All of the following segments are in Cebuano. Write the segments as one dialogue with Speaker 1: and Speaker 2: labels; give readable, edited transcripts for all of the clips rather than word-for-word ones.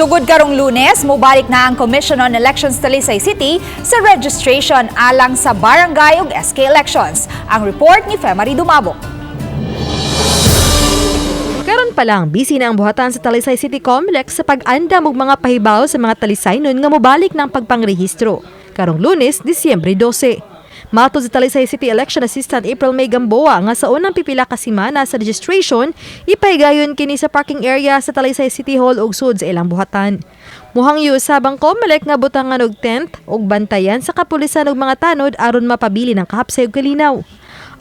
Speaker 1: Sugod karong Lunes, mobalik na ang Commission on Elections Talisay City sa registration alang sa barangay ug SK elections. Ang report ni Femary Dumabok.
Speaker 2: Karon pa lang, busy na ang buhatan sa Talisay City Comelec sa pag-andam og mga pahibaw sa mga Talisaynon nga mobalik ng pagpangrehistro. Karong Lunes, Disyembre 12. Matod sa Talisay City Election Assistant April May Gamboa nga sa unang pipila ka semana sa registration, ipahigayon kini sa parking area sa Talisay City Hall ug sud sa ilang buhatan. Muhangyo usab ang Comelec nga butangan og tent ug bantayan sa kapulisan og mga tanod aron mapabilin ang kahapsay ug kalinaw.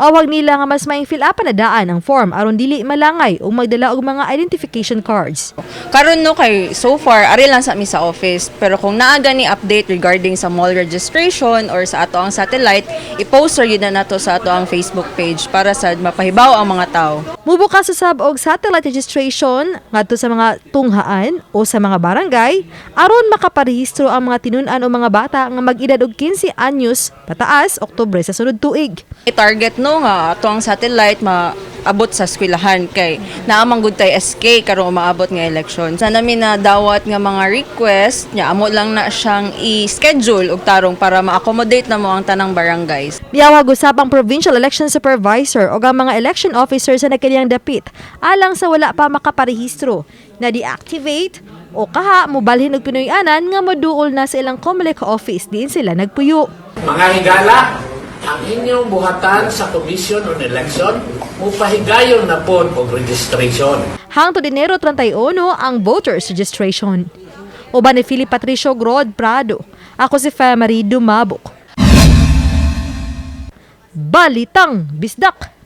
Speaker 2: Awag nila nga mas maayong fill up na daan ang form aron dili malangay ug magdala og mga identification cards.
Speaker 3: Karon no, kay so far ari lang sa mi sa office, pero kung naa gani update regarding sa mall registration or sa ato ang satellite, i-post ra gyud na nato sa ato ang Facebook page para sa mapahibaw ang mga tao.
Speaker 2: Mubukas usab og satellite registration ngadto sa mga tunghaan o sa mga barangay aron makaparehistro ang mga tinun-an o mga bata nga mag-edad og 15 anyos pataas Oktubre sa sunod tuig.
Speaker 3: I-target no nga ato ang satellite maabot sa eskwelahan kay naa man gud tay SK karong umaabot nga election. Sa namin na dawat nga mga request nya, amo lang na siyang i-schedule og tarong para ma-accommodate na mo ang tanang barangays.
Speaker 2: Miawag usab ang Provincial Election Supervisor o ang mga election officer sa nagkaliyang dapit alang sa wala pa makaparehistro na deactivate o kaha mobalhin og Pinoy-anan nga moduol na sa ilang COMELEC office diin sila nagpuyo.
Speaker 4: Mga higala, ang inyong buhatan sa Commission on Election, mupahigayon na po og registration.
Speaker 2: Hangtod Enero 31 ang voters registration. Uban ni Philip Patricio Grod Prado. Ako si Femary Dumabok. Balitang Bisdak.